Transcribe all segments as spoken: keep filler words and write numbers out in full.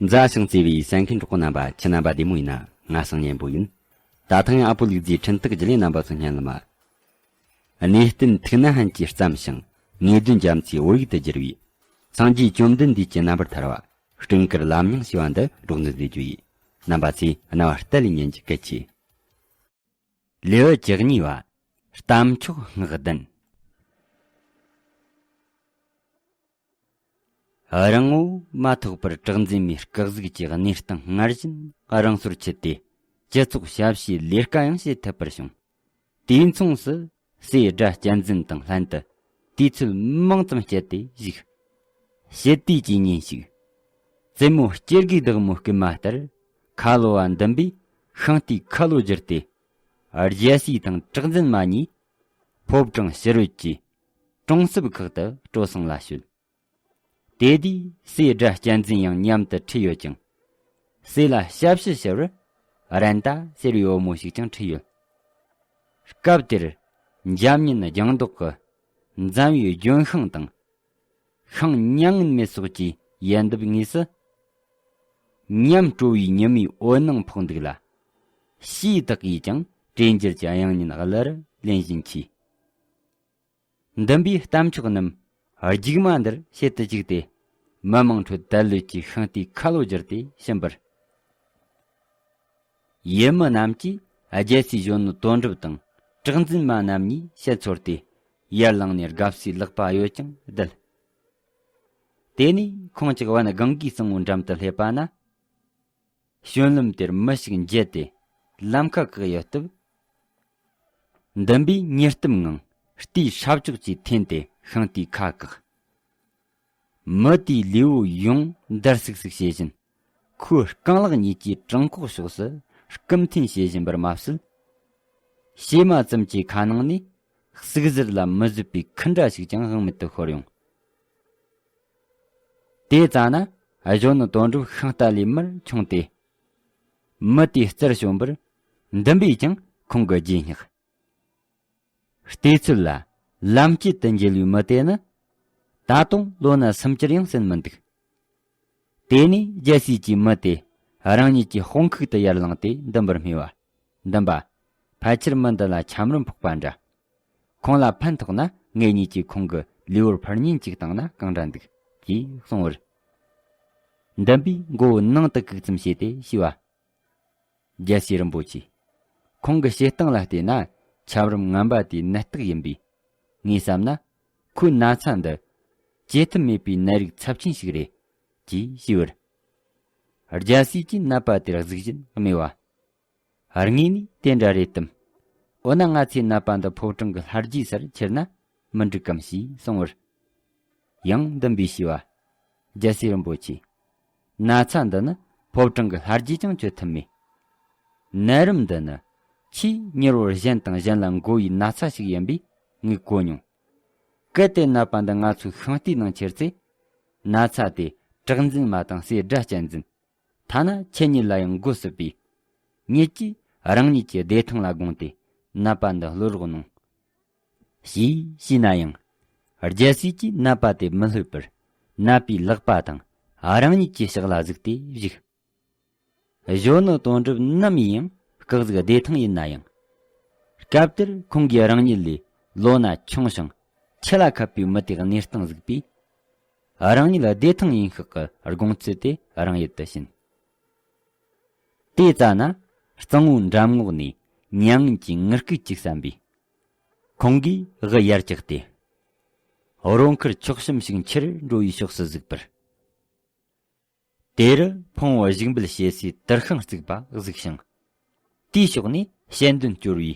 མཛའ་ཞིང་བརྩེ་བའི་གསན་མཁན་གྲོགས་པོ་རྣམ་པ། ཁྱེད་རྣམ་པ་བདེ་མོ་ཡིན་ན། ང་སང་ཉན་པོ་ཡིན། ད་ཐེངས་ཨ་པོ་ལུག་རྫིའི་འཕྲིན་སྟེགས་བརྒྱུད་ལས་རྣམ་པ་ཚོ་སྙན་ལ་མ། གནས་བརྟན་ཐུགས་ན་ཧན་གྱིས་བརྩམས་ཤིང་། ངེས་དོན་རྒྱ་མཚོའི་བོད་ཡིག་ཏུ་བསྒྱུར་བའི། སངས་རྒྱས་བཅོམ་ལྡན་འདས་ཀྱི་རྣམ་པར་ཐར་བ། སྤྲིན་དཀར་ལམ་རྙིང་ཞེས་པ་འདི་སྒྲོག་འདོན་མཛད་རྒྱུ་ཡིན། རྣམ་པ་ཚོས་རྣ་བ་གཏད་ལས་ཉན་རྒྱུ་གལ་ཆེ། ལེའུ་བཅུ་གཉིས་པ། གཏམ་མཆོག་སྔགས་ལྡན། རིང་པོ་མ་ཐོགས་པར་གྲགས་འཛིན་མའི་སྐུ་གཟུགས་ཀྱི་གནས་སྟངས་སྔར་བཞིན་རིང་སོར་ཆུད་དེ། སྤྱི་ཚོགས་ཞབས་ཕྱིའི་ལས་ཀ་ཡང་བྱེད་ཐུབ་པར་བྱུང་། དུས་མཚུངས་སུ་སྲས་སྒྲ་གཅན་འཛིན་དང་ལྷན་དུ་དུས་ཚོད་མང་ཙམ་སྤྱད་དེ་བཞུགས། ཕྱི་དུས་ཀྱི་ཉིན་ཞིག། བཙུན་མོ་སྐྱེ་དགུའི་བདག་མོའི་སྐུལ་མ་ལྟར། ཁ་ལོ་བ་འདུམ་པས་ཤིང་རྟའི་ཁ་ལོ་བསྒྱུར་ཏེ། རྒྱལ་སྲས་དང་གྲགས་འཛིན་མ་གཉིས་ཕོ་བྲང་ཕྱི་རོལ་གྱི་གྲོང་གསེབ་ཁག་ཏུ་སྤྲོ་གསེང་ལ་བྱོན། དེ་དུས་སྲས་སྒྲ་གཅན་འཛིན་ཡང་མཉམ་དུ་ཁྲིད་ཡོད་ཅིང་། སྲས་ལ་ཞབས་ཕྱི་ཞུ་བར་རན་ཏ་ཟེར་བའི་བུ་མོ་ཞིག་ཀྱང་ཁྲིད་ཡོད། སྐབས་དེར་འཇམ་མཉེན་ལྗང་མདོག་གི་འཛམ་བུའི་ལྗོན་ཤིང་དང་། ཤིང་མྱ་ངན་མེད་སོགས་ཀྱི་ཡལ་འདབ་དངོས་སུ། ཉམས་དྲོ་བའི་ཉི་མའི་འོད་སྣང་ཕོག་འདུག་ལ། ཕྱིའི་དག་གིས་ཀྱང་དྲོས་འགྱུར་གྱི་དབྱངས་སྙན་གླུ་རུ་ལེན་བཞིན་མཆིས། འདུམ་པའི་གཏམ་མཆོག་རྣམས་རྒྱུག་མ་འདིར་བྱེད་དུ་བཅུག་སྟེ། མི་མང་ཁྲོད་དལ་ལོས་ཀྱི་ཤིང་རྟའི་ཁ་ལོ་བསྒྱུར་ཏེ་ཕྱིན་པར། ཡུལ་མི་རྣམས་ཀྱིས་རྒྱལ་སྲས་གཞོན་ནུ་དོན་གྲུབ་དང་གྲགས་འཛིན་མ་རྣམ་གཉིས་ཕྱིར་ཚོར་ཏེ། ཡར་ལངས་ནས་དགའ་བསུའི་ལག་པ་གཡོས་ཀྱང་བསྡད། དེ་ནས་ཁོང་ཅག་བན་སྒང་གི་གཙང་བོའི་འགྲམ་དུ་སླེབས་པ་ན། བྱོན་ལམ་དེར་མི་ཞིག་འགྱེལ་ཏེ་ལམ་ཁ་བཀག་ཡོད་སྟབས། འདུམ་པས་ཉེས་གཏམ་ངང་རྟའི་སྲབ་ཅོག་ཅིག་འཐེན་ཏེ་ཤིང་རྟའི་ཁ་བཀག། མི་དེའི་ལུས་པོ་ཡོངས་འདར་སིག་སིག་བྱེད་བཞིན། ཁོའི་རྐང་ལག་གཉིས་ཀྱིས་བྲང་ཁོག་ཕྱོགས་སུ་སྐུམ་འཐེན་བྱེད་བཞིན་པར་མ་ཟད། བྱེ་མ་ཙམ་གྱི་ཁ་ནང་ནས་ཟུག་གཟེར་ལ་མི་བཟོད་པའི་ཁུ་འདྲ་ཞིག་ཀྱང་དབང་མེད་དུ་ཤོར་ཡོང་། དེ་ཙ་ན་གཞོན་ནུ་དོན་གྲུབ་ཤིང་རྟ་ལས་མར་མཆོངས་ཏེ། མི་དེའི་རྩར་བྱོན་པར། འདུམ་པས་ཀྱང་ཁོང་གི་རྗེས་བསྙེགས། བལྟས་ཚུལ་ལ་ལམ་དཀྱིལ་དུ་འགྱེལ་བའི་མི་དེ་ནི། ད་དུང་ལོ་ན་སུམ་ཅུར་ཡང་ཟིན་མི་འདུག། དེ་ནས་རྒྱལ་སྲས་ཀྱིས་མི་དེ་རང་ཉིད་ཀྱི་དཔུང་ཁུག་ཏུ་ཡར་བླངས་ཏེ་འདུམ་པར་སྨྲས་པ། འདུམ་པ། ཕལ་ཆེར་མི་འདི་ལ་ཆམ་རིམས་ཕོག་པ་འདྲ། ཁོང་ལ་ཕན་ཐོགས་ན་ངེད་གཉིས་ཀྱིས་ཁོང་གི་ལུས་པོར་ཕར་ཉིན་གཅིག་བཏང་ན་གང་འདྲ་འདུག་ཅེས་གསུངས་པར། འདུམ་པས་མགོ་བོ་ནང་དུ་བཀུག་ཙམ་བྱས་ཏེ་ཞུས་པ། རྒྱལ་སྲས་རིན་པོ་ཆེ། ཁོང་གི་བྱེད་སྟངས་ལ་བལྟས་ན་ཆམ་རིམས་ངན་པ་དེའི་ནད་རྟགས་ཡིན་པས། ངས་བསམ་ན། ཁོའི་ན་ཚ་འདི་བཅོས་ཐབས་མེད་པའི་ནད་རིགས་ཚབས་ཆེན་ཞིག་རེད། ཅེས་ཞུས་པར། རྒྱལ་སྲས་ཀྱིས་ནད་པ་དེར་གཟིགས་བཞིན་སྨྲས་པ། དངོས་ནས་དེ་འདྲ་རེད་དམ། འོ་ན་ང་ཚོས་ནད་པ་འདི་ཕོ་བྲང་གི་ལྷ་རྗེའི་སར་ཁྱེར་ན་མི་འགྲིག་གམ་ཞེས་གསུངས་པར། ཡང་འདུམ་པས་ཞུས་པ། རྒྱལ་སྲས་རིན་པོ་ཆེ། ན་ཚ་འདི་ནི་ཕོ་བྲང་གི་ལྷ་རྗེས་ཀྱང་བཅོས་ཐུབ་མེད། ནད་རིམས་འདི་ནི་ཆེས་མྱུར་བར་གཞན་དང་གཞན་ལ་འགོ་བའི་ན་ཚ་ཞིག་ཡིན་པས་ངས་གོ་མྱོང་། གལ་ཏེ་ནད་པ་འདི་ང་ཚོའི་ཤིང་རྟའི་ནང་ཁྱེར་ཚེ། ན་ཚ་དེ་གྲགས་འཛིན་མ་དང་སྲས་སྒྲ་གཅན་འཛིན། ཐ་ན་ཁྱེད་གཉིས་ལ་ཡང་འགོ་སྲིད་པས། ངེད་ཀྱིས་རང་ཉིད་ཀྱི་བདེ་ཐང་ལ་དགོངས་ཏེ་ནད་པ་འདི་གློད་རོགས་གནང་། ཞེས་ཞུས་ན་ཡང་། རྒྱལ་སྲས་ཀྱིས་ནད་པ་དེ་མི་གློད་པར། ནད་པའི་ལག་པ་དང་རང་ཉིད་ཀྱི་ཕྱག་ལ་གཟིགས་ཏེ་བཞུགས། གཞོན་ནུ་དོན་གྲུབ་ནམ་ཡིན་ཡང་སྐུ་གཟུགས་བདེ་ཐང་ཡིན་ན་ཡང་། སྐབས་དེར་ཁོང་གིས་རང་ཉིད་ལས་ལོ་ན་ཆུང་ཞིང་ཆུ་ལ་ཁད་པའི་མི་དེའི་གནས་སྟངས་གཟིགས་པས། རང་ཉིད་བདེ་ཐང་ཡིན་ཤག་གི་དགོངས་ཚུལ་དེ་རང་ཡུལ་དུ་ཕྱིན། དེ་ཙ་ན་གཙང་བོའི་འགྲམ་ངོགས་ནས་མྱ་ངན་གྱི་ངུ་སྐད་ཅིག་གསན་པས། ཁོང་གིས་དབུ་ཡར་བཀྱགས་ཏེ། རོང་ཁུར་ཕྱོགས་གཤམ་ཞིག་འཁྱེར་འགྲོ་བའི་ཕྱོགས་སུ་གཟིགས་པར། དེ་རུ་ཕུང་བོ་གཞུག་འབུལ་བྱེད་སའི་དུར་ཤིང་བརྩིགས་པ་གཟིགས་ཤིང་། དེའི་ཕྱོགས་ནས་ཞལ་འདོན་སྐྱོར་བའི་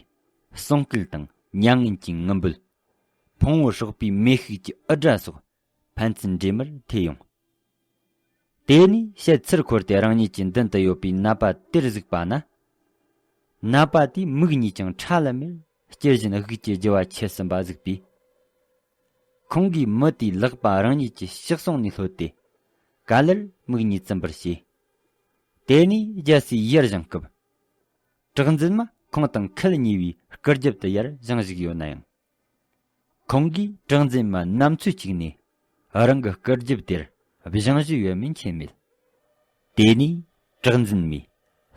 གསུང་སྐད་དང་མྱ་ངན་གྱི་ངུ་འབོད། ཕུང་བོ་སྲེག་པའི་མེ་ཤུགས་ཀྱི་འུར་སྒྲ་སོགས་ཕན་ཚུན་འདྲེས་མར་ཐོས་ཡོང་། དེ་ནས་ཞལ་ཚུར་འཁོར་ཏེ་རང་ཉིད་ཀྱི་མདུན་དུ་ཡོད་པའི་ནད་པ་དེར་གཟིགས་པ་ན། ནད་པ་དེའི་མིག་གཉིས་ཀྱང་ཁྲ་ལམ་མེར་སྐྱུར་བཞིན་དབུགས་ཀྱི་རྒྱུ་བ་ཆད་ཟིན་པ་གཟིགས་པས། ཁོང་གིས་མི་དེའི་ལག་པ་རང་ཉིད་ཀྱི་ཕྱག་ཟུང་ནས་ལྷོད་དེ། ག་ལེར་མིག་གཉིས་བཙུམ་པར་བྱས། དེ་ནས་རྒྱལ་སྲས་ཡར་བཞེངས་སྐབས། གྲགས་འཛིན་མ་ཁོང་དང་ཁལ་གཉིས་པའི་སྐུ་རྒྱབ་ཏུ་ཡར་བཞེངས་བཞུགས་ཡོད་ན་ཡང་། ཁོང་གིས་གྲགས་འཛིན་མ་ནམ་ཚོད་ཅིག་ནས་རང་གི་སྐུ་རྒྱབ་དེར་བཞེངས་བཞུགས་ཡོད་མིན་མཁྱེན་མེད། དེ་ནས་གྲགས་འཛིན་མས་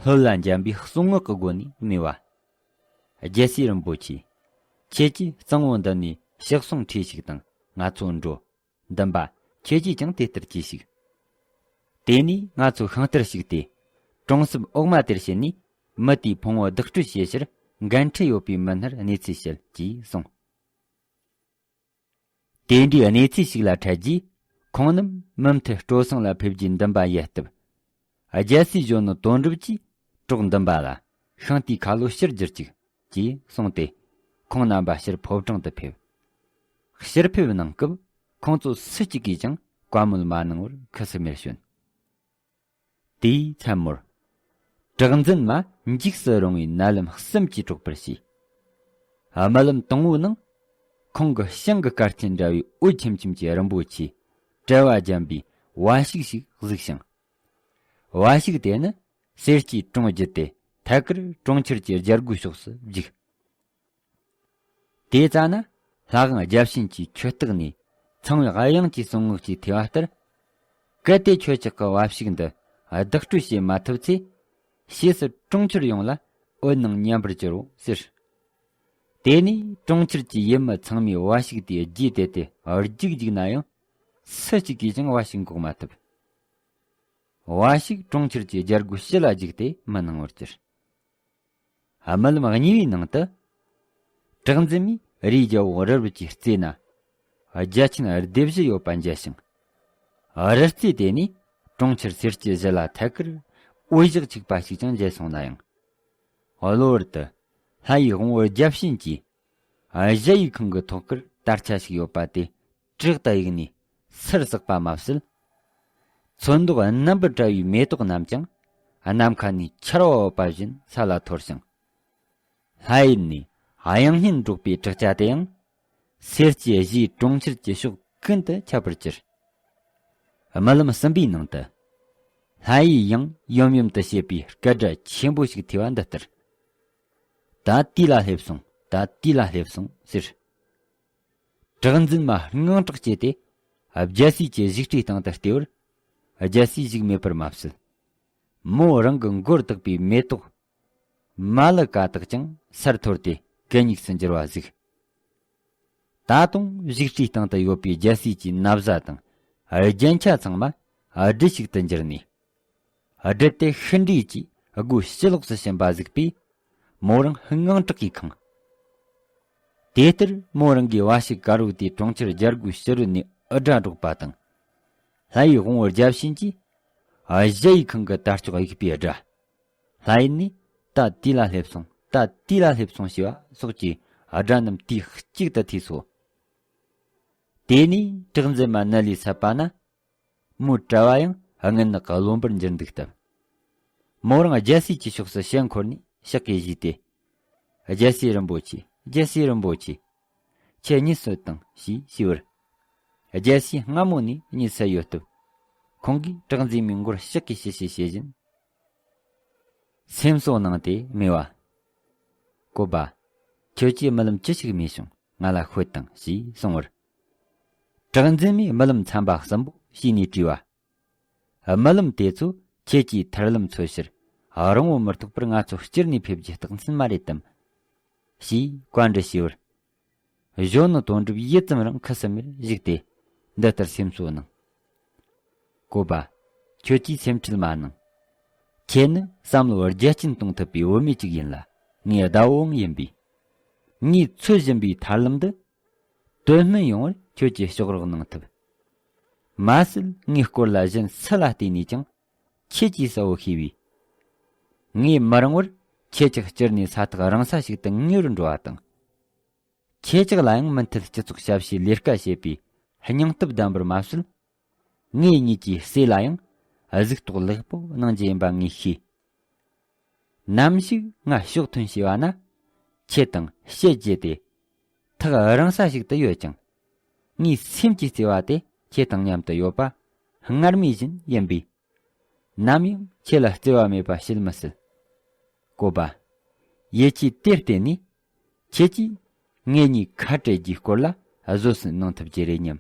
ལྷོད་ལ་འཇམ་པའི་གསུང་ངག་གི་སྒོ་ནས་སྨྲས་པ། རྒྱལ་སྲས་རིན་པོ་ཆེ། ཁྱེད་ཀྱིས་གཙང་བོ་འདི་ནས་ཕྱག་ཟུང་ཁྲིད་ཞིག་དང་ང་ཚོ་འགྲོ། འདུན་པ། ཁྱེད་ཀྱིས་ཀྱང་དེ་ལྟར་གྱིས་ཤིག་དེ་ནས་ང་ཚོ་ཤིང་རྟར་ཞུགས་ཏེ། གྲོང་གསེབ་འོག་མ་དེར་ཕྱིན་ནས་མི་དེའི་ཕུང་བོ་བདག་སྤྲོད་བྱེད་ཕྱིར་འགན་འཁྲི་ཡོད་པའི་མི་སྣར་གནས་ཚུལ་བཤད་ཅེས་གསུངས། དེ་འདྲའི་གནས་ཚུལ་ཞིག་ལ་འཕྲད་རྗེས། ཁོང་རྣམས་མུ་མཐུད་སྤྲོ་གསེང་ལ་ཕེབས་རྒྱུའི་འདུན་པ་ཡལ་སྟབས། རྒྱལ་སྲས་གཞོན་ནུ་དོན་གྲུབ་ཀྱིས་གྲོགས་འདུན་པ་ལ་ཤིང་རྟའི་ཁ་ལོ་ཕྱིར་བསྒྱུར་ཅིག་ཅེས་གསུངས་ཏེ། ཁོང་རྣམ་པ་ཕྱིར་ཕོ་བྲང་དུ་ཕེབས། ཕྱིར་ཕེབས་གནང་སྐབས་ཁོང་ཚོ་སུ་གཅིག་གིས་ཀྱང་བཀའ་མོལ་མ་གནང་བར་ཁུ་སིམ་མེར་བྱོན། དེའི་མཚན་མོར། གྲགས་འཛིན་མ་འཇིགས་སུ་རུང་བའི་མནལ་ལམ་གསུམ་གྱིས་དཀྲོགས་པར་བྱས། རྨི་ལམ་དང་པོའི་ནང་། ཁོང་གི་ཤིང་གི་སྐར་ཆེན་འདྲ་བའི་འོད་ཆེམ་ཆེམ་གྱི་རིན་པོ་ཆེ་བྲལ་བ་འཇམ་པའི་བ་ཕྱུགས་ཤིག་གཟིགས་ཤིང་། བ་ཕྱུགས་དེ་ནི་སེར་སྐྱའི་གྲོང་བརྒྱུད་དེ་ཐད་ཀར་གྲོང་ཁྱེར་གྱི་རྒྱལ་སྒོའི་ཕྱོགས་སུ་བརྒྱུགས། དེ་ཙ་ན་ལྷ་དབང་བརྒྱ་བྱིན་གྱིས་ཆུ་སྟེགས་ནས་ཚངས་པའི་དབྱངས་ཀྱི་གསུང་ངག་ཅིག་ཐོས་པ་ལྟར། གལ་ཏེ་ཁྱོད་ཅག་གི་བ་ཕྱུགས་འདི་བདག་སྤྲོད་བྱེད་མ་ཐུབ་ཚེ། ཕྱིས་སུ་གྲོང་ཁྱེར་ཡོངས་ལ་འོད་སྣང་མཉམ་པར་གྱུར་རོ་ཟེར། དེ་ནས་གྲོང་ཁྱེར་གྱི་ཡུལ་མི་ཚང་མས་བ་ཕྱུགས་དེའི་རྗེས་དེད་དེ་རྒྱུག་རྒྱུག་ན་ཡང་། སུ་གཅིག་གིས་ཀྱང་བ་ཕྱུགས་འགོག་མ་ཐུབ། བ་ཕྱུགས་གྲོང་ཁྱེར་གྱི་རྒྱལ་སྒོའི་དཀྱིལ་ལ་རྒྱུག་སྟེ་མི་སྣང་བར་གྱུར། རྨི་ལམ་གཉིས་པའི་ནང་དུ། གྲགས་འཛིན་མས་རིའི་རྒྱལ་པོ་རི་རབ་ཀྱི་རྩེ་ན། རྒྱ་ཆེན་སྡེ་བཞི་ཡོད་པ་མཇལ་ཞིང་། རི་རྩེ་དེ་ནས་གྲོང་ཁྱེར་སེར་སྐྱའི་གཞི་ལ་ཐད་ཀར་འོད་ཞགས་འཁྱུག་པ་ཞིག་ཀྱང་མཇལ་སོང་ན་ཡང་། གློ་བུར་དུ་ལྷ་ཡི་དབང་པོ་བརྒྱ་བྱིན་གྱིས། གཞལ་ཡས་ཁང་གི་ཐོག་ཁར་དར་ཆ་ཞིག་ཡོད་པ་དེ། དྲག་ཏུ་གཡུགས་ནས་སར་ཟགས་པ་མ་ཟད། ཚོན་མདོག་རྣམ་པར་བཀྲ་བའི་མེ་ཏོག་རྣམས་ཀྱང་ནམ་མཁའ་ནས་ཆར་བ་བབས་པ་བཞིན་ས་ལ་འཐོར་ཞིང་། ལྷ་ཡུལ་ནས་དབྱངས་སྙན་སྒྲོག་པའི་བྲག་ཅ་དེ་ཡང་སེར་སྐྱའི་གཞིའི་གྲོང་ཁྱེར་གྱི་ཕྱོགས་ཀུན་ཏུ་ཁྱབ་པར་གྱུར། རྨི་ལམ་གསུམ་པའི་ནང་དུ། ལྷ་ཡིས་ཡང་ཡོམ་ཡོམ་དུ་བྱེད་པའི་སྐད་སྒྲ་ཆེན་པོ་ཞིག་ཐོས་པ་འདི་ལྟར། ད་དེ་ལ་སླེབས་སོང་། ད་དེ་ལ་སླེབས་སོང་ཟེར། གྲགས་འཛིན་མ་དངངས་སྐྲག་སྐྱེས་ཏེ། རྒྱལ་སྲས་ཀྱི་བཞུགས་ཁྲིའི་སྟེང་དུ་བལྟས་པར། རྒྱལ་སྲས་བཞུགས་མེད་པར་མ་ཟད། མོ་རང་གི་མགོར་བཏགས་པའི་མེ་ཏོག་མ་ལི་ཀ་དག་ཀྱང་སར་འཐོར་ཏེ་གད་སྙིགས་སུ་འགྱུར་བ་གཟིགས། ད་དུང་བཞུགས་ཁྲིའི་སྟེང་དུ་ཡོད་པའི་རྒྱལ་སྲས་ཀྱི་ན་བཟའ་དང་རྒྱན་ཆ་ཚང་མ་སྦྲུལ་ཞིག་ཏུ་འགྱུར་ནས། སྦྲུལ་དེ་ཤི་འདྲེས་ཀྱིས་སྒོའི་ཕྱི་ལོགས་སུ་ཕྱིན་པ་གཟིགས་པས། མོ་རང་དངངས་སྐྲག་གིས་ཁེངས། དེ་ལྟར་མོ་རང་གིས་བ་ཕྱུགས་དཀར་པོ་དེ་གྲོང་ཁྱེར་རྒྱལ་སྒོའི་ཕྱི་རོལ་ནས་འུར་སྒྲ་སྒྲོག་པ་དང་། ལྷ་ཡི་དབང་པོ་བརྒྱ་བྱིན་གྱིས་གཞལ་ཡས་ཁང་གི་དར་ལྕོག་གཡུགས་པའི་སྒྲ། ལྷ་ཡུལ་ནས་ད་དེ་ལ་སླེབས་སོང་། ད་དེ་ལ་སླེབས་སོང་ཞེས་པ་སོགས་ཀྱི་སྒྲ་རྣམས་དུས་གཅིག་ཏུ་ཐོས་སོ། དེ་ནས་གྲགས་འཛིན་མ་མནལ་ལས་སད་པ་ན། མོའི་དྲ་བ་ཡང་སྔུན་ནག་གི་རློན་པར་འགྱུར་འདུག་སྟབས། མོ་རང་རྒྱལ་སྲས་ཀྱི་ཕྱོགས་སུ་ཞལ་འཁོར་ནས་ཕྱག་གིས་བཞུས་ཏེ། རྒྱལ་སྲས་རིན་པོ་ཆེ། རྒྱལ་སྲས་རིན་པོ་ཆེ། ཁྱེད་གཉིད་སད་དང་ཞེས་ཞུས་པར། རྒྱལ་སྲས་སྔ་མོ་ནས་གཉིད་སད་ཡོད་སྟབས། ཁོང་གིས་གྲགས་འཛིན་མའི་མགོར་ཕྱག་གིས་ཞུ་ཞུ་བྱེད་བཞིན། སེམས་གསོ་གནང་སྟེ་སྨྲས་པ། སྐུ་པ། ཁྱོད་ཀྱིས་རྨི་ལམ་ཅི་ཞིག་རྨིས་བྱུང་། ང་ལ་ཤོད་དང་ཞེས་གསུངས་པར། གྲགས་འཛིན་མས་རྨི་ལམ་ཚན་པ་གསུམ་པོ་ཞུས་ནས་དྲིས་པ། རྨི་ལམ་དེ་ཚོ་ཁྱེད་ཀྱིས་ཐར་ལམ་འཚོལ་ཕྱིར་རིང་པོ་མི་ཐོགས་པར་ང་ཚོ་བསྐྱུར་ནས་ཕེབས་རྒྱུའི་རྟགས་མཚན་མ་རེད་དམ། ཞེས་བཀའ་འདྲི་ཞུས་པར། གཞོན་ནུ་དོན་གྲུབ་ཡུད་ཙམ་རིང་ཁུ་སིམ་མེར་བཞུགས་ཏེ་འདི་ལྟར་སེམས་གསོ་གནང་། སྐུ་པ། ཁྱོད་ཀྱིས་སེམས་ཁྲལ་མ་གནང་། ཁྱེད་ནི་བསམ་བློ་རྒྱ་ཆེན་གཏོང་ཐུབ་པའི་བུད་མེད་ཅིག་ཡིན་ལ། ངའི་ཟླ་བོའང་ཡིན་པས། ངས་འཚོལ་བཞིན་པའི་ཐར་ལམ་འདི། དོན་སྨིན་ཡོང་བར་ཁྱོད་ཀྱིས་ཕྱོགས་རོགས་གནང་ཐུབ། མ་ཟད་ངའི་སྐོར་ལ་གཞན་སུ་ལ་བལྟས་ནས་ཀྱང་ཁྱེད་ཀྱིས་གསལ་བོ་ཤེས་པས། ངས་མི་རིང་བར་ཁྱེད་ཅག་བསྐྱུར་ནས་ས་ཐག་རིང་ས་ཞིག་ཏུ་ངེས་པར་འགྲོ་བ་དང་། ཁྱེད་ཅག་ལ་ཡང་མུ་མཐུད་སྤྱི་ཚོགས་ཞབས་ཞུའི་ལས་ཀ་བྱེད་པའི་སྙིང་སྟོབས་ལྡན་པར་མ་ཟད། ངེད་གཉིས་ཀྱི་སྲས་ལ་ཡང་གཟུགས་རྟོག་ལེགས་པོ་གནང་རྒྱུ་ཡིན་པ་ངས་ཤེས། ནམ་ཞིག་ང་ཕྱོགས་ཐོན་བྱས་པ་ན། ཁྱེད་དང་བཤད་རྒྱུ་དེ་ཐག་རིང་ས་ཞིག་ཏུ་ཡོད་ཀྱང་། ངའི་སེམས་ཀྱི་བརྩེ་བ་དེ་ཁྱེད་དང་མཉམ་དུ་ཡོད་པ་སྔར་མེད་བཞིན་ཡིན་པས། ནམ་ཡང་ཁྱེད་ལ་བརྩེ་བ་མེད་པ་བྱེད་མི་སྲིད། སྐུ་པ། ཡིད་ཆེས་དེར་བརྟེན་ནས། ཁྱེད་ཀྱིས་ངེད་གཉིས་ཁ་བྲལ་རྒྱུའི་སྐོར་ལ་བཟོད་གསོལ་གནང་ཐུབ་ཀྱི་རེད་སྙམ།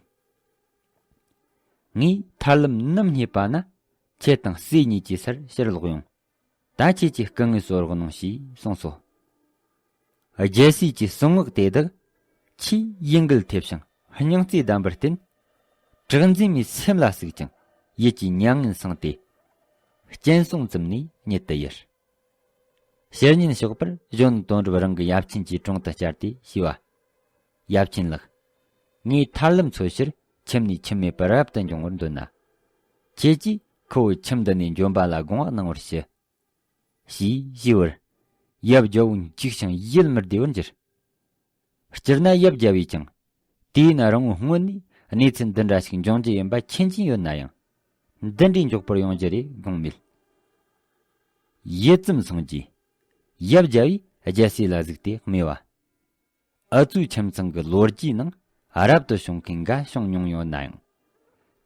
ངས་ཐར་ལམ་ནམ་རྙེད་པ་ན། ཁྱེད་དང་སྲས་གཉིས་ཀྱི་སར་ཕྱིར་ལོག་ཡོང་། ད་ཁྱེད་ཀྱི་སྐུ་ངལ་གསོ་རོགས་གནང་ཞེས་གསུངས་སོ། རྒྱལ་སྲས་ཀྱི་གསང་སྔགས་དེ་དག་ཆེས་ཡིད་འགུལ་ཐེབས་ཤིང་སྙིང་བརྩེ་ལྡན་པར་བརྟེན། གྲགས་འཛིན་མའི་སེམས་ལ་ཟུག་ཅིང་ཡིད་ཀྱི་མྱ་ངན་སངས་ཏེ། སྤྱན་ཟུང་ཙམ་ནས་ཉིད་དུ་ཡལ། ཕྱིར་ཉིན་ཞོགས་པར་གཞོན་ནུ་དོན་གྲུབ་རང་གི་ཡབ་ཆེན་གྱི་དྲུང་དུ་བཅར་ཏེ་ཞུས་པ། ཡབ་ཆེན་ལགས། ངས་ཐར་ལམ་འཚོལ་ཕྱིར་ཁྱིམ་ནས་ཁྱིམ་མེད་པར་རབ་ཏུ་འབྱུང་བར་འདོད་ན། ཁྱེད་ཀྱིས་ཁོ་བོ་ཁྱིམ་འདི་ནས་འབྱོན་པ་ལ་དགོངས་པ་གནང་བར་ཞུ། ཞེས་ཞུས་པར། ཡབ་རྒྱལ་པོ་འཇིགས་ཤིང་ཡིད་མི་བདེ་བར་གྱུར། སྤྱིར་ན་ཡབ་རྒྱལ་པོས་ཀྱང་དུས་ཡུན་རིང་བོའི་སྔོན་ནས་གནས་ཚུལ་འདི་འདྲ་ཞིག་འབྱུང་རྒྱུ་ཡིན་པ་མཁྱེན་གྱིན་ཡོད་ན་ཡང་། འདི་འདྲའི་མགྱོགས་པོར་ཡོང་རྒྱུ་རེད་དགོངས་མེད། ཡུད་ཙམ་སོང་རྗེས། ཡབ་རྒྱལ་པོས་རྒྱལ་སྲས་ལ་གཟིགས་ཏེ་སྨྲས་པ། འུ་ཚོའི་ཁྱིམ་ཚང་གི་ལོ་རྒྱུས་ནང་རབ་ཏུ་བྱུང་མཁན་འགའ་བྱུང་མྱོང་ཡོད་ན་ཡང་།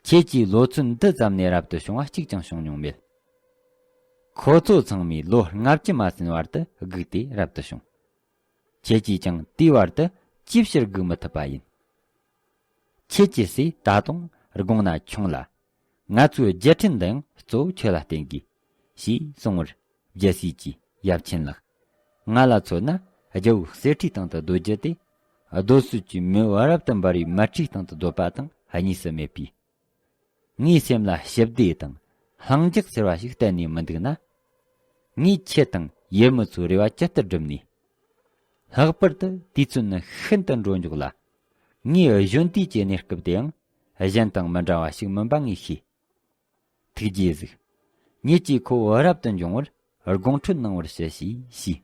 ཁྱེད་ཀྱིས་ལོ་ཚོད་འདི་ཙམ་ནས་རབ་ཏུ་བྱུང་བ་གཅིག་ཀྱང་བྱུང་མྱོང་མེད། ཁོ་ཚོ་ཚང་མས་ལོ་ལྔ་བཅུ་མ་ཟིན་བར་དུ་སྒུག་སྟེ་རབ་ཏུ་བྱུང་། ཁྱེད་ཀྱིས་ཀྱང་དེའི་བར་དུ་ཅིའི་ཕྱིར་སྒུག་མི་ཐུབ་པ་ཡིན། ཁྱེད་ཀྱི་སྲས་ད་དུང་དགུང་ན་ཆུང་ལ། ང་ཚོའི་རྒྱལ་ཕྲན་འདི་ཡང་གཙོ་བོ་ཁྱོད་ལ་བརྟེན་དགོས། ཞེས་གསུངས་པར། རྒྱལ་སྲས་ཀྱིས་ཡབ་ཆེན་ལགས། ང་ལ་མཚོན་ན་རྒྱལ་པོའི་གསེར་ཁྲིའི་སྟེང་དུ་སྡོད་རྒྱུ་དེ། རྡོ་སོལ་གྱི་མེ་འོད་རབ་ཏུ་འབར་བའི་མལ་ཁྲིའི་སྟེང་དུ་སྡོད་པ་དང་གཉིས་སུ་མེད་པས། ངའི་སེམས་ལ་ཞི་བདེ་དང་ལྷིང་འཇགས་ཟེར་བ་ཞིག་གཏན་ནས་མི་འདུག་ན། ངས་ཁྱེད་དང་ཡུལ་མི་ཚོའི་རེ་བ་ཇི་ལྟར་བསྒྲུབ་ནས། ལྷག་པར་དུ་དུས་ཚོད་ནི་ཤིན་ཏུ་འགྲོ་མགྱོགས་ལ། ངའི་གཞོན་དུས་ཀྱི་གནས་སྐབས་དེའང་གཞན་དང་མི་འདྲ་བ་ཞིག་མིན་པ་ངས་ཤེས། ཐུགས་རྗེས་གཟིགས། ཉིད་ཀྱིས་ཁོ་བོ་རབ་ཏུ་འབྱུང་བར་དགོངས་འཁྲོལ་གནང་བར་ཞུ་ཞེས་ཞུས།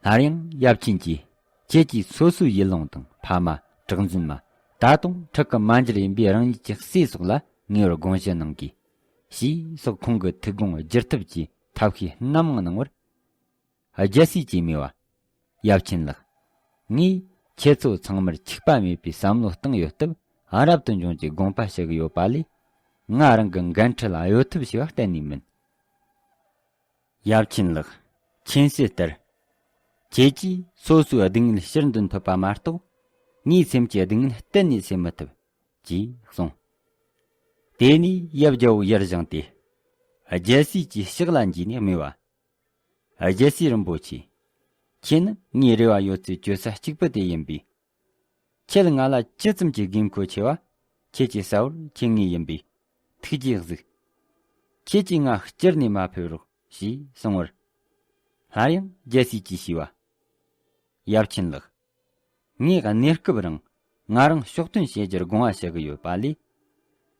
སླར་ཡང་ཡབ་ཆེན་གྱིས། ཁྱེད་ཀྱིས་སོ་སོའི་ཡུལ་ལུང་དང་ཕ་མ། གྲགས་འཛིན་མ། ད་དུང་ཕྲུ་གུ་མ་འགྱུར་ཡིན་པའི་རང་ཉིད་ཀྱི་སྲས་སོགས་ལ་ངེས་པར་དགོངས་ཞུ་གནང་དགོས། ཞེས་སོགས་ཁོང་གི་ཐུགས་དགོངས་བསྒྱུར་ཐབས་ཀྱི་ཐབས་ཤེས་སྣ་མང་གནང་བར། རྒྱལ་སྲས་ཀྱིས་སྨྲས་པ། ཡབ་ཆེན་ལགས། ངས་ཁྱེད་ཚོ་ཚང་མར་འཆུག་པ་མེད་པའི་བསམ་བློ་བཏང་ཡོད་སྟབས། རབ་ཏུ་འབྱུང་གི་དགོངས་པ་ཞུ་གི་ཡོད་པ་ལས། ང་རང་གི་འགན་འཁྲི་ལ་གཡོལ་ཐབས་བྱས་པ་གཏན་ནས་མིན། ཡབ་ཆེན་ལགས། མཁྱེན་གསལ་ལྟར། ཁྱེད་ཀྱིས་སོ་སོའི་སྡུག་བསྔལ་ཕྱིར་འདོན་ཐུབ་པ་མ་གཏོགས། ངའི་སེམས་ཀྱི་སྡུག་བསྔལ་གཏན་ནས་སེལ་མི་ཐུབ། ཅེས་གསུངས། དེ་ནས་ཡབ་རྒྱལ་པོ་ཡར་བཞེངས་ཏེ། རྒྱལ་སྲས་ཀྱི་ཕྱག་ལ་འཇུས་ནས་སྨྲས་པ། རྒྱལ་སྲས་རིན་པོ་ཆེ། ཁྱེད་ནི་ངའི་རེ་བ་ཡོད་ཚད་བཅོལ་ས་གཅིག་པུ་དེ་ཡིན་པས། ཁྱེད་ང་ལ་ཇི་ཙམ་གྱི་དགོས་མཁོ་ཆེ་བ། ཁྱེད་ཀྱིས་གསལ་བོར་མཁྱེན་ངེས་ཡིན་པས། ཐུགས་རྗེས་གཟིགས། ཁྱེད་ཀྱིས་ང་བསྐྱུར་ནས་མ་ཕེབས་རོགས་ཞེས་གསུང་བར། སླར་ཡང་རྒྱལ་སྲས་ཀྱིས་ཞུས་པ། ཡབ་ཆེན་ལགས། ངས་གནས་སྐབས་རིང་ང་རང་ཕྱོགས་སྟོན་བྱེད་རྒྱུར་དགོངས་པ་བཞེས་ཀྱི་ཡོད་པ་ལས།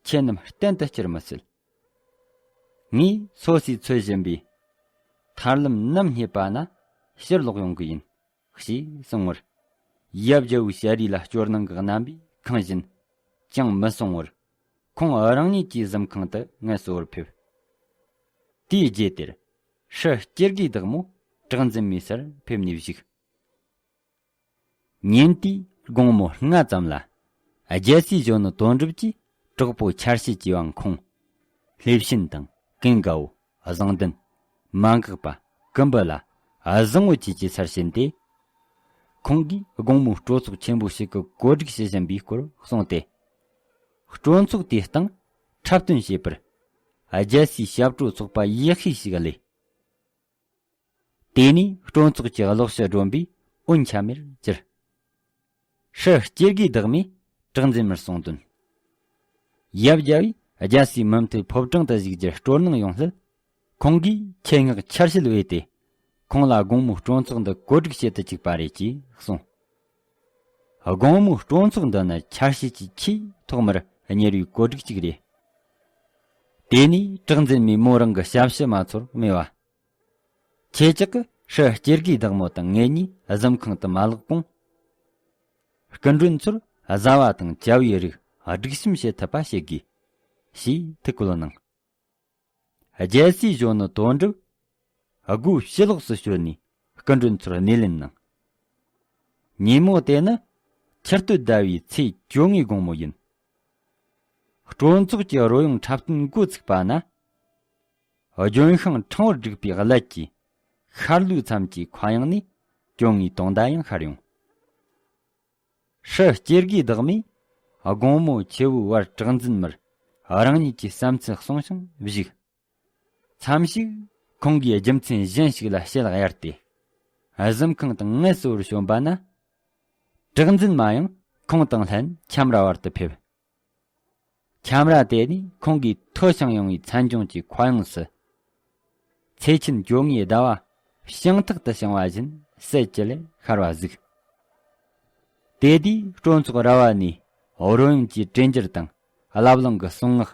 ཁྱེད་རྣམས་གཏན་དུ་བསྐྱུར་མི་སྲིད། ངས་སོ་སོས་འཚོལ་བཞིན་པའི་ཐར་ལམ་ནམ་རྙེད་པ་ན་ཕྱིར་ལོག་ཡོང་གི་ཡིན། ཞེས་གསུང་བར། ཡབ་རྒྱལ་པོའི་ཞལ་རས་ལ་སྐྱོ་སྣང་གི་རྣམ་པས་ཁེངས་བཞིན། ཅང་མི་གསུང་བར། ཁོང་རང་ཉིད་ཀྱི་གཟིམ་ཁང་དུ་ངལ་གསོ་བར་ཕེབས། དེའི་རྗེས་དེར། ཧྲི་སྐྱེ་དགུའི་བདག་མོ་གྲགས་འཛིན་མའི་སར་ཕེབས་ནས་བཞུགས། ཉིན་དེའི་དགོང་མོ་ལྔ་ཙམ་ལ། རྒྱལ་སྲས་གཞོན་ནུ་དོན་གྲུབ་ཀྱིས་གྲོགས་པོ་ཆར་ཕྱེད་ཀྱི་བང་ཁོང་། ལྷས་བྱིན་དང་ཀུན་དགའ་བོ། བཟང་ལྡན། མ་འགགས་པ། ཀུམ་བུ་ལ། བཟང་བོ་བཅས་ཀྱི་སར་ཕྱིན་ཏེ། ཁོང་གིས་དགོང་མོའི་སྤྲོ་ཚོགས་ཆེན་པོ་ཞིག་གི་གོ་སྒྲིག་བྱེད་བཞིན་པའི་སྐོར་གསུངས་ཏེ། སྤྲོ་ཚོགས་དེའི་སྟེང་འཁྲབ་སྟོན་བྱས་པར། རྒྱལ་སྲས་ཞབས་བྲོ་ཚོགས་པ་ཡག་ཤོས་ཤིག་ལས། དེ་ནས་སྤྲོ་ཚོགས་ཀྱི་གློག་ཞུ་སྒྲོན་པའི་འོད་འཆམ་མེར་གྱུར། ཧྲི་སྐྱེ་དགུའི་བདག་མོས་གྲགས་འཛིན་མར་གསུངས་དོན། ཡབ་རྒྱལ་པོས་རྒྱལ་སྲས་མུ་མཐུད་ཕོ་བྲང་དུ་བཞུགས་རྒྱུར་སྤྲོ་སྣང་ཡོང་སླད། ཁོང་གིས་ཆེད་མངགས་ཆར་ཕྱེད་བོས་ཏེ། ཁོང་ལ་དགོང་མོའི་སྤྲོ་ཚོགས་འདི་གོ་སྒྲིག་བྱེད་དུ་བཅུག་པ་རེད་ཅེས་གསུངས། དགོང་མོའི་སྤྲོ་ཚོགས་འདི་ནི་ཆར་ཕྱེད་ཀྱི་ཆེས་ཐོག་མར་གཉེར་བའི་གོ་སྒྲིག་ཅིག་རེད། དེ་ནས་གྲགས་འཛིན་མས་མོ་རང་གི་ཞབས་ཕྱི་མ་ཚོར་སྨྲས་པ། ཁྱེད་ཅག་གིས་ཧྲི་སྐྱེ་དགུའི་བདག་མོ་དང་ངེད་གཉིས་གཟིམ་ཁང་དུ་མ་ལོག་གོང་། སྐུ་མགྲོན་ཚོར་བཟའ་བ་དང་བཅའ་བའི་རིགས་སྒྲིག་གཤོམ་བྱེད་ཐུབ་པ་བྱེད་དགོས། ཞེས་ཐུགས་བཀོད་གནང་། རྒྱལ་སྲས་གཞོན་ནུ་དོན་གྲུབ། སྒོའི་ཕྱི་ལོགས་སུ་བྱོན་ནས་སྐུ་མགྲོན་ཚོར་སྣེ་ལེན་གནང་། ཉིན་མོ་དེ་ནི་ཆུ་སྟོད་ཟླ་བའི་ཚེས་བཅོ་ལྔའི་དགོང་མོ་ཡིན། སྤྲོ་ཚོགས་ཀྱི་རོལ་དབྱངས་འཁྲབ་སྟོན་འགོ་ཚུགས་པ་ན། ལྗོན་ཤིང་ཕྲེང་བར་བསྒྲིགས་པའི་ཀླད་ཀྱིས་ཤར་ལྷོའི་མཚམས་ཀྱི་མཁའ་དབྱིངས་ནས་གྱོང་ངའི་དུང་ཟླ་ཡང་ཤར་ཡོང་། ཧྲི་སྐྱེ་དགུའི་བདག་མོས་དགོང་མོ་ཆུ་བོའི་བར་གྲགས་འཛིན་མར་རང་ཉིད་ཀྱི་བསམ་ཚུལ་གསུངས་ཤིང་བཞུགས། མཚམས་ཤིག་ཁོང་གིས་རྒྱུ་མཚན་གཞན་ཞིག་ལ་ཞལ་གཡར་ཏེ། གཟིམ་ཁང་དང་ངལ་གསོ་བར་བྱོན་པ་ན། གྲགས་འཛིན་མ་ཡང་ཁོང་དང་ལྷན་ཁྱམས་ར་བར་དུ་ཕེབས། ཁྱམས་ར་དེ་ནི་ཁོང་གིས་མཐོ་ཞིང་ཡངས་པའི་མཚན་ལྗོངས་ཀྱི་མཁའ་དབྱིངས་སུ། ཚེས་ཆེན་བཅོ་ལྔའི་ཟླ་བ་ཤིང་ཐག་ཏུ་བྱིང་བ་བཞིན་གསལ་གྱི་ལས་ཤར་བ་གཟིགས། དེ་དུས་སྤྲོ་ཚོགས་ར་བ་ནས་རོལ་དབྱངས་ཀྱི་དྲན་འགྱུར་དང་བླ་བླང་གི་གསུང་ངག་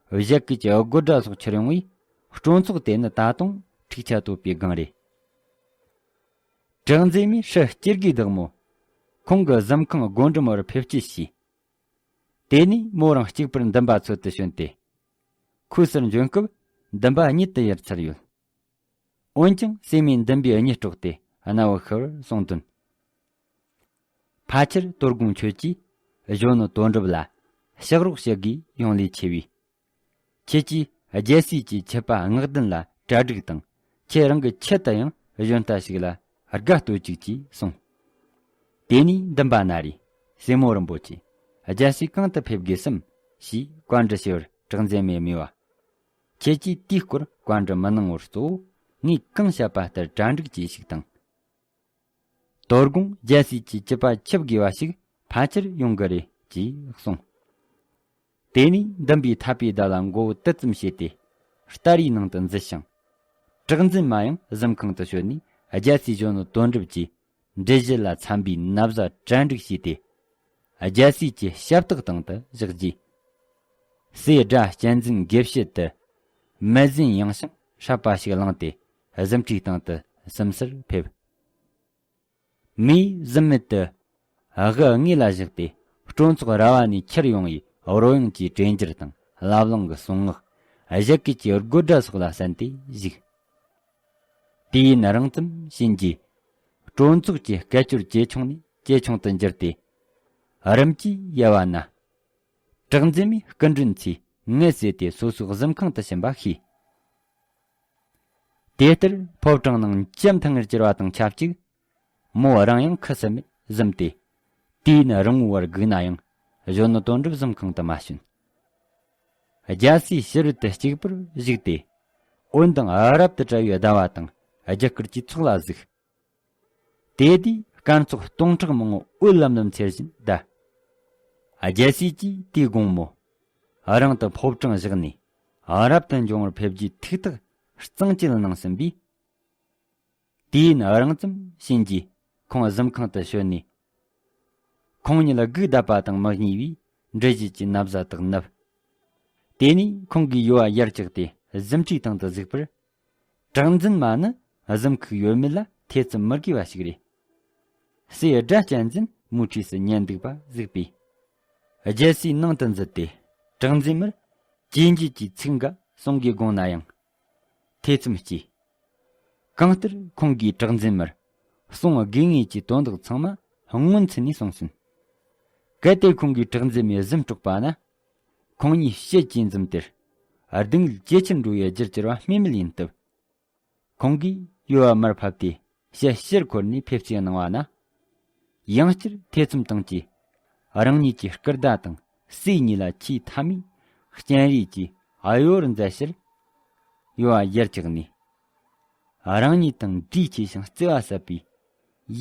བཞད་གད་ཀྱི་དགོད་སྒྲ་སོགས་ཁྱེར་ཡོང་བས། སྤྲོ་ཚོགས་དེ་ནི་ད་དུང་འཁྲུག་ཆ་དོད་པའི་སྒང་རེད། གྲགས་འཛིན་མས་ཧྲི་སྐྱེ་དགུའི་བདག་མོ། ཁོང་གི་གཟིམ་ཁང་སྒོ་འགྲམ་བར་ཕེབས་སྐྱེལ་བྱས། དེ་ནས་མོ་རང་གཅིག་པུར་འདུན་པ་འཚོལ་དུ་བྱོན་ཏེ། ཁོའི་སར་འབྱོན་སྐབས་འདུན་པ་གཉིད་དུ་ཡུར་ཚར་ཡོད། འོན་ཀྱང་སྲས་མོས་འདུན་པའི་གཉིད་དཀྲོགས་ཏེ་རྣ་བར་ཤར་བར་གསུངས་དོན། ཕལ་ཆེར་དོ་དགོང་ཁྱོད་ཀྱིས་གཞོན་ནུ་དོན་གྲུབ་ལ་ཕྱག་རོགས་བྱེད་དགོས་ཡོང་ལས་ཆེ་བས། ཁྱེད་ཀྱིས་རྒྱལ་སྲས་ཀྱི་ཆུ་པ་སྔགས་ལྡན་ལ་གྲ་སྒྲིག་དང་། ཁྱེད་རང་གི་ཆེད་དུ་ཡང་གཞོན་རྟ་ཞིག་ལ་དགའ་སྟོན་ཅིག་ཅེས་གསུངས། དེ་ནས་འདུན་པ་ན་རེ། སྲས་མོ་རིན་པོ་ཆེ། རྒྱལ་སྲས་གང་དུ་ཕེབས་དགོས་སམ་ཞེས་བཀའ་འདྲི་ཞུ་བར་གྲགས་འཛིན་མས་སྨྲས་པ། ཁྱེད་ཀྱིས་དེའི་སྐོར་བཀའ་འདྲི་མི་གནང་བར་གཙོ་བོ་ངས་གང་བཤད་པ་ལྟར་གྲ་སྒྲིག་གྱིས་ཤིག་དང་། དོ་དགོང་རྒྱལ་སྲས་ཀྱི་སྐྱེས་པ་ཆིབས་དགོས་པ་ཞིག་ཕལ་ཆེར་ཡོང་གི་རེད་ཅེས་གསུངས། དེ་ནས་འདུན་པའི་ཐག་པའི་བརྡ་ལ་མགོ་བོ་དུད་ཙམ་བྱས་ཏེ། སྟ་རིའི་ནང་དུ་འཛུལ་ཞིང་། གྲགས་འཛིན་མ་ཡང་གཟིམ་ཁང་དུ་བྱོན་ནས་རྒྱལ་སྲས་གཞོན་ནུ་དོན་གྲུབ་ཀྱི་འབྲི་གཞི་ལ་འཚམ་པའི་ན་བཟའ་གྲ་སྒྲིག་བྱས་ཏེ། རྒྱལ་སྲས་ཀྱི་ཞབས་སྟེགས་སྟེང་དུ་བཞག་རྗེས། སྲས་སྒྲ་གཅན་འཛིན་དགེ་བཤེས་དེ་མི་ཟན་ཡངས་ཤིང་སྲབ་པ་ཞིག་བླངས་ཏེ་གཟིམ་ཁྲིའི་སྟེང་དུ་ཟུམ་སར་ཕེབས། མོས་གཟིམ་མལ་དུ་དབུ་ལྔས་ལ་བཞག་སྟེ་སྤྲོ་ཚོགས་ར་བ་ནས་ཁྱེར་ཡོང་བའི་རོལ་དབྱངས་ཀྱི་དྲན་འགྱུར་དང་བླ་བླང་གི་གསུང་ངག་བཞད་གད་ཀྱི་དགོད་སྒྲ་སོགས་ལ་གསན་ཏེ་བཞུགས། དུས་ཡུན་རིང་ཙམ་ཕྱིན་རྗེས། སྤྲོ་ཚོགས་ཀྱི་སྐད་ཅོར་ཇེ་ཆུང་ནས་ཇེ་ཆུང་དུ་འགྱུར་ཏེ། རིམ་གྱིས་ཡལ་བ་ན། གྲགས་འཛིན་མས་སྐུ་མགྲོན་ཚོས་ངལ་གསོས་ཏེ་སོ་སོའི་གཟིམ་ཁང་དུ་ཕྱིན་པ་ཤེས། དེ་ལྟར་ཕོ་བྲང་ནང་འཇམ་ཐིང་ངེར་གྱུར་བ་དང་ཆབས་ཅིག་མོ་རང་ཡང་ཁུ་སིམ་མེར་གཟིམས་ཏེ། དུས་ཡུན་རིང་བོར་སྒུག་ན་ཡང་གཞོན་ནུ་དོན་གྲུབ་གཟིམ་ཁང་དུ་མ་བྱོན། རྒྱལ་སྲས་ཕྱི་རོལ་དུ་གཅིག་པུར་བཞུགས་ཏེ། འོད་མདངས་རབ་ཏུ་བཀྲ་བའི་ཟླ་བ་དང་རྒྱུ་སྐར་གྱི་ཚོགས་ལ་གཟིགས། དེ་དུས་སྐར་ཚོགས་སྟོང་ཕྲག་མང་པོ་འོད་ལམ་ལམ་འཚེར་བཞིན་གདའ། རྒྱལ་སྲས་ཀྱིས་དེའི་དགོང་མོ། རང་དུ་ཕོ་བྲང་བཞག་ནས་རབ་ཏུ་འབྱུང་བར་ཕེབས་རྒྱུའི་ཐུགས་ཐག་གཙང་བཅད་གནང་ཟིན་པས། དུས་ཡུན་རིང་ཙམ་ཕྱིན་རྗེས་ཁོང་གཟིམ་ཁང་དུ་བྱོན་ནས། ཁོང་ཉིད་སྒུག་བསྡད་པ་དང་མི་གཉིས་པས་འབྲི་གཞི་གྱི་ན་བཟའ་དག་ནུབ། དེ་ནས་ཁོང་གིས་ཡུ་བ་ཡར་བཀྱགས་ཏེ་གཟིམ་ཁྲིའི་སྟེང་དུ་གཟིགས་པར། གྲགས་འཛིན་མ་ནི་གཟིམ་ཁུག་ཡོད་མེད་ལ་ཐེ་ཚོམ་མི་དགོས་པ་ཞིག་རེད། སྲས་སྒྲ་གཅན་འཛིན་མོའི་འཁྲིས་སུ་ཉལ་འདུག་པ་གཟིགས་པས། རྒྱལ་སྲས་ནང་དུ་འཛུལ་ཏེ་གྲགས་འཛིན་མར་གཅེས་འཛིན་གྱི་ཚིག་འགའ་གསུང་དགོས་དགོངས་ན་ཡང་། ཐེ་ཚོམ་སྐྱེས། གང་ལྟར་ཁོང་གིས་གྲགས་འཛིན་མར་གསུང་དགོས་ངེས་ཀྱི་དོན་དག་ཚང་མ་སྔོན་ཚུད་ནས་གསུངས་ཟིན། གལ་ཏེ་ཁོང་གིས་གྲགས་འཛིན་མའི་གཟིམ་དཀྲོགས་པ་ན། ཁོང་གཉིས་ཕྱད་ཀྱིས་འཛོམས་དེར། སྡུག་བསྔལ་ཇེ་ཆེར་འགྲོ་བའི་རྒྱུར་གྱུར་བ་སྨོས་མེད་ཡིན་སྟབས། ཁོང་གིས་ཡུ་བ་མར་ཕབ་སྟེ་ཞལ་ཕྱིར་འཁོར་ནས་ཕེབས་བསུ་གནང་བ་ན། ཡང་བསྐྱར་ཐེ་ཚོམ་དང་བཅས། རང་ཉིད་ཀྱི་སྐུ་ཟླ་དང་སྲས་གཉིས་ལ་ཆེས་མཐའ་མའི་སྤྱན་རས་ཀྱིས་གཡོ་བར་མཛད་ཕྱིར། ཡུ་བ་ཡར་བཀྱགས་ནས། རང་ཉིད་དང་འདྲིས་ཆེ་ཞིང་བརྩེ་བ་ཟབ་པའི་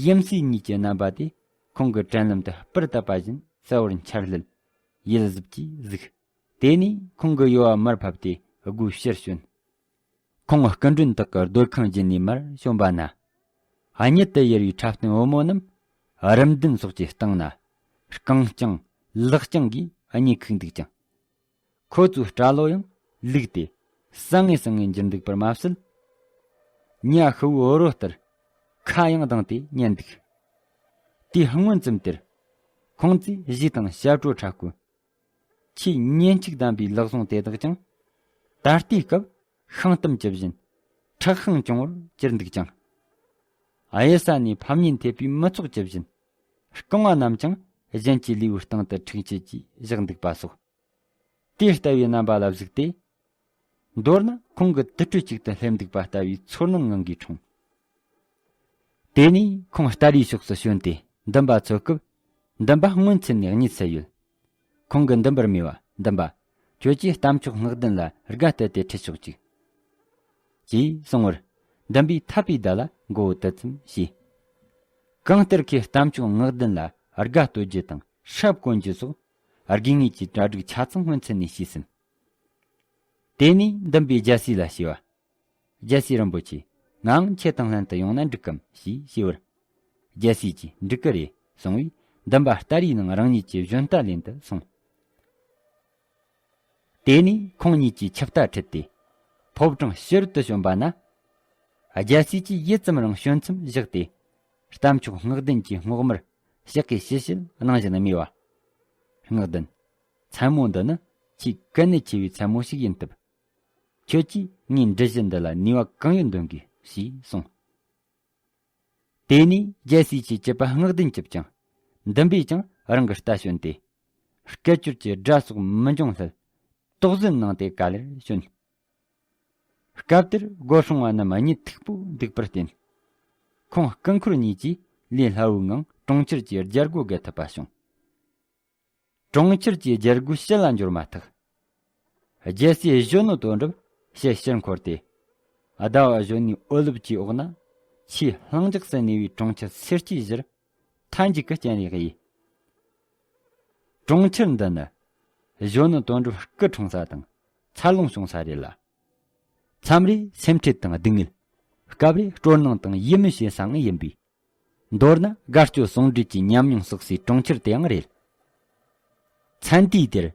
ཡུམ་སྲས་གཉིས་ཀྱི་རྣམ་པ་དེ་ཁོང་གི་དྲན་ལམ་དུ་སྤུར་བཏབ་པ་བཞིན་གསལ་བོར་འཆར་ལྷུད་ཡིད་གཟུབ་ཀྱིས་གཟིགས། དེ་ནས་ཁོང་གིས་ཡུ་བ་མར་ཕབ་སྟེ་སྒོའི་ཕྱིར་བྱོན། ཁོང་སྐུ་མགྲོན་དག་གི་སྡོད་ཁང་བརྒྱུད་ནས་མར་བྱོན་པ་ན། གཉིད་དུ་ཡུར་བའི་འཁྲབ་སྟོན་བུ་མོ་རྣམས་རིམ་ལྡན་སོགས་ཀྱི་སྟེང་ན་རྐང་རྐྱང་ལག་རྐྱང་གིས་གཉིད་ཁུག་འདུག་ཅིང་། ཁོ་ཚོའི་སྐྲ་ལོ་ཡང་ལུག་སྟེ་སྲང་ངེ་སྲང་ངེ་འགྱུར་འདུག་པར་མ་ཟད། ཉ་ཤི་བོའི་རོ་ལྟར་ཁ་ཡང་གདངས་ཏེ་ཉན་འདུག་དེའི་སྔོན་ཙམ་དེར་ཁོང་ཚོས་གཞས་དང་ཞབས་བྲོ་འཁྲབ་སྐོར། ཆེས་ཉན་ཅིག་ལྡན་པའི་ལག་ཟུང་དེ་དག་ཀྱང་ད་ལྟའི་སྐབས་ཤིང་གཏམ་གྱི་བཞིན་ཁྲག་ཤིང་གྱོང་བོར་གྱུར་འདུག་ཅིང་། གཡུལ་ས་ནས་ཕམ་ཉེས་ཐེབས་པའི་མི་ཚོགས་ཀྱི་བཞིན་རྐང་བ་རྣམས་ཀྱང་གཞན་གྱི་ལུས་པོའི་སྟེང་དུ་འཁྲིག་བཅད་ཀྱིས་བཞག་འདུག་པ་སོགས། དེ་ལྟ་བུའི་རྣམ་པ་ལ་གཟིགས་ཏེ། མདོར་ན་ཁོང་གི་དུར་ཁྲོད་ཅིག་ཏུ་སླེབས་འདུག་པ་ལྟ་བུའི་ཚོར་སྣང་ངང་གིས་འཁྲུངས། དེ་ནས་ཁོང་སྟ་རེའི་ཕྱོགས་སུ་བྱོན་ཏེ་འདུན་པ་འཚོལ་སྐབས། འདུན་པ་སྔོན་ཚུད་ནས་གཉིད་སད་ཡོད། ཁོང་གིས་འདུན་པར་སྨྲས་པ། འདུན་པ། ཁྱོད་ཀྱིས་གཏམ་ཆོག་སྔགས་ལྡན་ལ་དགའ་སྟེ་དེ་ཁྲིད་ཆོག་ཅིག་ཅེས་གསུངས་པར། འདུམ་པས་འཐད་པའི་བརྡ་ལ་མགོ་བོ་དུད་ཙམ་བྱས། གང་ལྟར་ཁོས་རྟ་མཆོག་རྔོག་ལྡན་ལ་དགའ་བསྟོད་རྒྱུ་དང་ཧྲབ་གོན་རྒྱུ་སོགས་དགོས་ངེས་ཀྱི་གྲ་སྒྲིག་ཆ་ཚང་སྔོན་ཚུད་ནས་བྱས་ཟིན། དེ་ནས་འདུམ་པས་རྒྱལ་སྲས་ལ་ཞུས་པ། རྒྱལ་སྲས་རིན་པོ་ཆེ། ངའང་ཁྱེད་དང་ལྷན་དུ་ཡོང་ན་འགྲིག་གམ་ཞེས་ཞུས་པར། རྒྱལ་སྲས་ཀྱིས་འགྲིག་གི་རེད་གསུང་བས། འདུམ་པ་སྟ་རེའི་ནང་རང་ཉིད་ཀྱི་བཞོན་རྟ་ལེན་དུ་སོང་། དེ་ནས་ཁོང་གཉིས་ཀྱིས་ཆིབས་རྟ་ཁྲིད་དེ། ཕོ་བྲང་ཕྱི་རོལ་དུ་བྱོན་པ་ན། རྒྱལ་སྲས་ཀྱིས་ཡུད་ཙམ་རིང་བྱོན་མཚམས་བཞག་སྟེ། རྟ་མཆོག་རྔོག་ལྡན་གྱི་རྔོག་མར་ཞག་གི་ཕྱི་བཤོལ་གནང་བཞིན་སྨྲས་པ། རྔོག་ལྡན། མཚན་མོ་འདི་ནི་ཆེས་གལ་གནད་ཆེ་བའི་མཚན་མོ་ཞིག་ཡིན་སྟབས། ཁྱོད་ཀྱིས་ངའི་འདྲི་གཞི་འདི་ལ་ནུས་པ་གང་ཡོད་འདོན་དགོས་ཞེས་གསུངས། དེ་ནས་རྒྱལ་སྲས་ཀྱི་སྐྱེས་པ་རྔོག་ལྡན་གྱིས་ཀྱང་། འདུམ་པས་ཀྱང་རང་གི་རྟ་བྱོན་ཏེ། སྐད་ཅོར་གྱི་སྒྲ་སོགས་མི་འབྱུང་སླད། དོགས་ཟོན་གནང་སྟེ་ག་ལེར་བྱོན། སྐབས་དེར་སྒོ་སྲུང་བ་རྣམས་གཉིད་ཐིག་པོ་འདུག་པར་བརྟེན། ཁོང་སྐུ་འཁོར་གཉིས་ཀྱིས་ལས་སླ་བོའི་ངང་གྲོང་ཁྱེར་གྱི་རྒྱལ་སྒོ་བརྒལ་ཐུབ་པ་བྱུང་། གྲོང་ཁྱེར་གྱི་རྒྱལ་སྒོའི་ཕྱི་ལ་འབྱོར་མ་ཐག་རྒྱལ་སྲས་གཞོན་ནུ་དོན་གྲུབ་ཕྱི་ཕྱིར་འཁོར་ཏེ། ཟླ་བ་གཞོན་ནུའི་འོད་ལུབས་ཀྱི་འོག་ན། ཆེས་ལྷིང་འཇགས་སུ་གནས་པའི་གྲོང་ཁྱེར་སེར་སྐྱའི་གཞིར་མཐའ་མཇུག་གི་སྤྱན་རས་གཡས། གྲོང་ཁྱེར་འདི་ནི་གཞོན་ནུ་དོན་གྲུབ་སྐུ་འཁྲུངས་ས་དང་འཚར་ལོངས་བྱུང་ས་རེད་ལ། མཚམས་རེ་སེམས་ཁྲལ་དང་སྡུག་བསྔལ། སྐབས་རེ་སྤྲོ་སྣང་དང་ཡིད་སྨོན་བྱེད་སའང་ཡིན་པས། མདོར་ན་དགའ་སྐྱོ་ཟུང་འབྲེལ་གྱི་ཉམས་མྱོང་བསགས་སའི་གྲོང་ཁྱེར་དེའང་རེད། མཚན་དུས་དེར་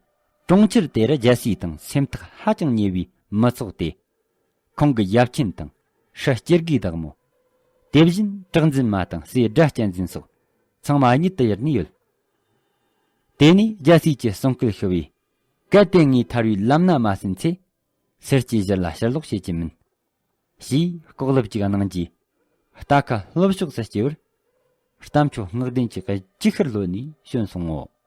གྲོང་ཁྱེར་དེར་རྒྱལ་སྲས་དང་སེམས་ཐག་ཧ་ཅང་ཉེ་བའི་མི་ཚོགས་ཏེ། ཁོང་གི་ཡབ་ཆེན་དང་ཧྲི་སྐྱེ་དགུའི་བདག་མོ། དེ་བཞིན་གྲགས་འཛིན་མ་དང་སྲས་སྒྲ་གཅན་འཛིན་སོགས་ཚང་མ་གཉིད་དུ་ཡུར་ནས་ཡོད། དེ་ནས་རྒྱལ་སྲས་ཀྱིས་གསུང་སྐད་ཞུ་བས། གལ་ཏེ་ངས་ཐར་བའི་ལམ་སྣ་མ་ཟིན་ཚེ། སེར་སྐྱའི་གཞིར་ལ་ཕྱིར་ལོག་བྱེད་ཀྱི་མིན། ཞེས་ལྐོག་ལབ་ཅིག་གནང་རྗེས། རྟ་ཁ་ལྷོ་ཕྱོགས་སུ་སྐྱེལ་བར། རྟ་མཆོག་རྔོག་ལྡན་གྱི་གཅིག་ཤར་ལྷོད་ནས་བྱོན་སོང་ངོ་།